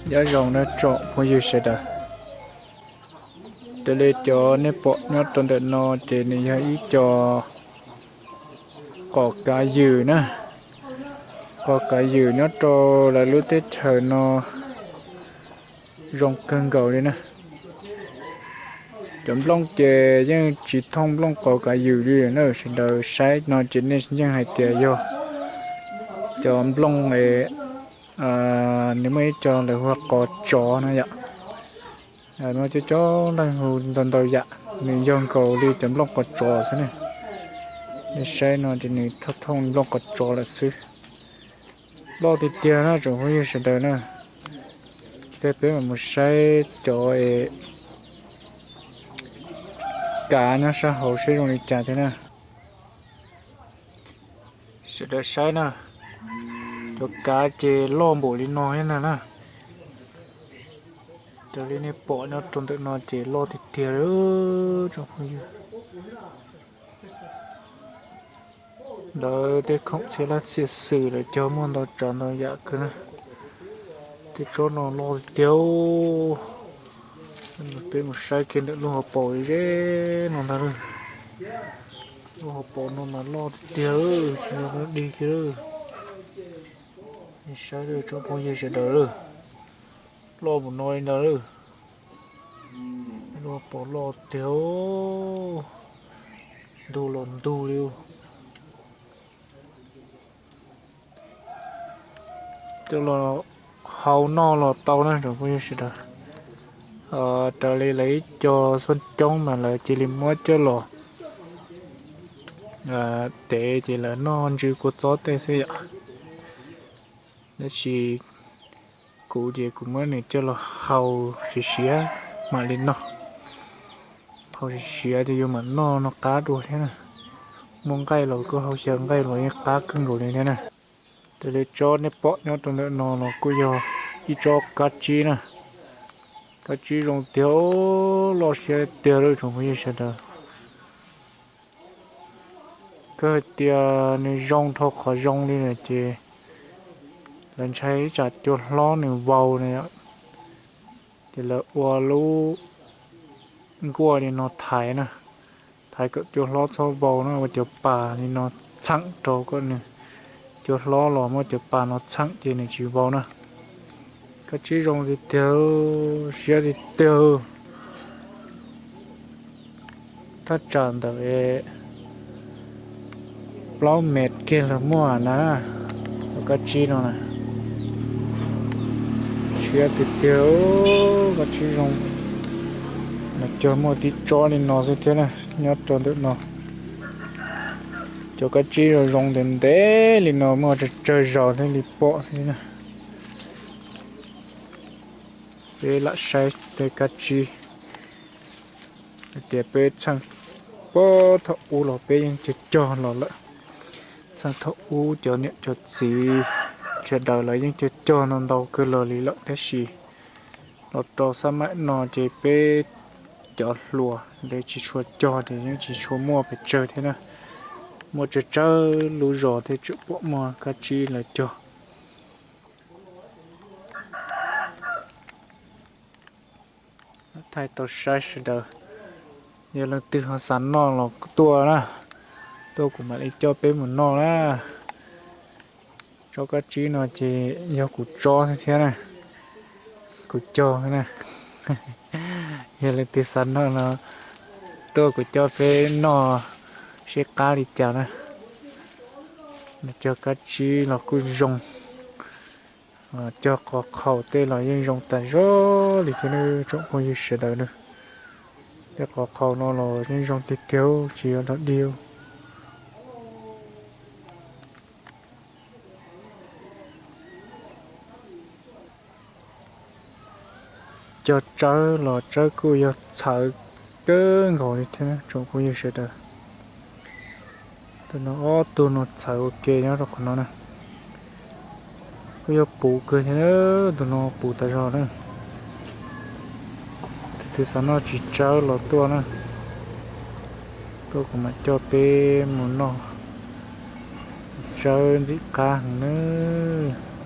Nyob zoo nawb tsoom phooj ywg sawv daws. Raws li cov nej pom nyob rau ntawm no ces nws yog ib co qos kav ywm na. Qos kav ywm nyob rau lawv lub teb chaws no zoo kawg nkaus li na. Cov nplooj ces yeej tsis thooj nplooj qos kav ywm li na, sawv daws saib no ces nej yeej hais tias yog cov nplooj, nws muaj ib co lawv hu ua qos tsov na yom. No cov cov leej hu ntau ntau yam, nws yog nkaus li cov nplooj qos tsov xwb ne. Nej saib no ces nws thooj thooj nplooj qos tsov lawm xwb. Loj tiag tiag na tsoom phooj ywg sawv daws na. Tej peb mam mus saib cov kav nyob sab hauv saib zoo li cas thiab na. Sawv daws saib na, cov kav ces loj npaum li no thiab ntag na. Raws li nej pom nyob rau ntawm no ces loj tiag tiag li tsoom phooj ywg. Lawv tej khoom txhia laj txhia xwm lawv cog muaj ntau tsav ntau yam kawg na. Tej tsob no loj tiag tiag. Peb mus saib kiag ntawm lub hauv paus ze no ntag. Lub hauv paus no mas loj tiag tiag, tsis yog dig kiag. Nej saib tsoom phooj ywg sawv daws, loj mus no li ntag. Lub hauv paus loj tiag, ntug los ntug li. Coj los hau noj los tau na tsoom phooj ywg sawv daws. Raws li lawv ib co xyoob coob mas lawv cia li muab coj los tev ces lawv noj ntsw kua txob tej xwb yom. Tab sis kuv ces kuv muab nws coj los hau siav siav mam li noj. Hau siav siav ces yuav mam noj noj qab dua thiab na. Muaj nqaij los kuj hau xyaw nqaij los yeej qab kawg nkaus li thiab na. Raws li tsob nej pom nyob rau ntawm no los kuj yog ib tsob kab tsib na. Kab tsib zoo tiag, loj siab tiag li tsoom phooj ywg sawv daws. Kawg hais tias nws zoo dhau qhov zoo li lawm ces lawv ntshai ib tsam cua hlob nws vau na yom. Ces lawv ua lub nkuaj li no thaiv na, thaiv kom cua hlob txhob vau na, ua cov pas li no txheem rau kom nws, cua hlob los muab cov pas no txheem ces nws tsis vau na. Kab tsib zoo tiag tiag, siab tiag tiag. Thaj tsam ntawm plaub mev kiag los muaj na, cov kab tsib no na. Siab tiag tiag, kab tsib zoo. Mas cog muaj tib tsob li no xwb thiab na, nyob rau ntawm no. Cov kab tsib zoo zoo ntev ntev li no muaj tsawg tsawg zaus thiaj li pom xwb na. Peb lam saib tej kab tsib hais tias peb txheej puag thaum ub los peb yeej cog cog los lawm. Txheej thaum ub cov niam cov txiv sawv daws lawv yeej cog cog no ntau kawg los li lawm tab sis los rau xab maim no ces peb cov hluas lawv tsis tshua cog ces yeej tsis tshua muaj pes tsawg thiab na. Muaj tsawg tsawg lub zos thiaj tseem pom muaj kab tsib lawv cog. Thaij tau saib sawv daws, yog leej twg ho xav noj los tuaj na, tuaj kuv mam li coj peb mus noj na. Tsob kab tsib no ces yog kuv tsob thiab na, kuv cog na. Yog leej twg xav noj no tuaj kuv coj peb noj seb qab li cas na. Cog kab tsib los kuj zoo, cog qos qhaus tej los yeej zoo tas zog li thiab tsoom phooj ywg sawv daws na. Tej qos qhaus no los yeej zoo tiag tiag tsis yog dog dig. Cog tsawb los tsawb kuj yog txhawv kawg nkaus li thiab tsoom phooj ywg sawv daws. Tus no ob tug no txhawv ua ke nyob rau qhov no na. Kuj yog puv kawg thiab, tus no puv tas zog na. Tus twg xav noj tsis tsawb los tuaj na, tuaj kuv mam coj peb mus noj. Tsis tsawb ntxim qab heev nawb.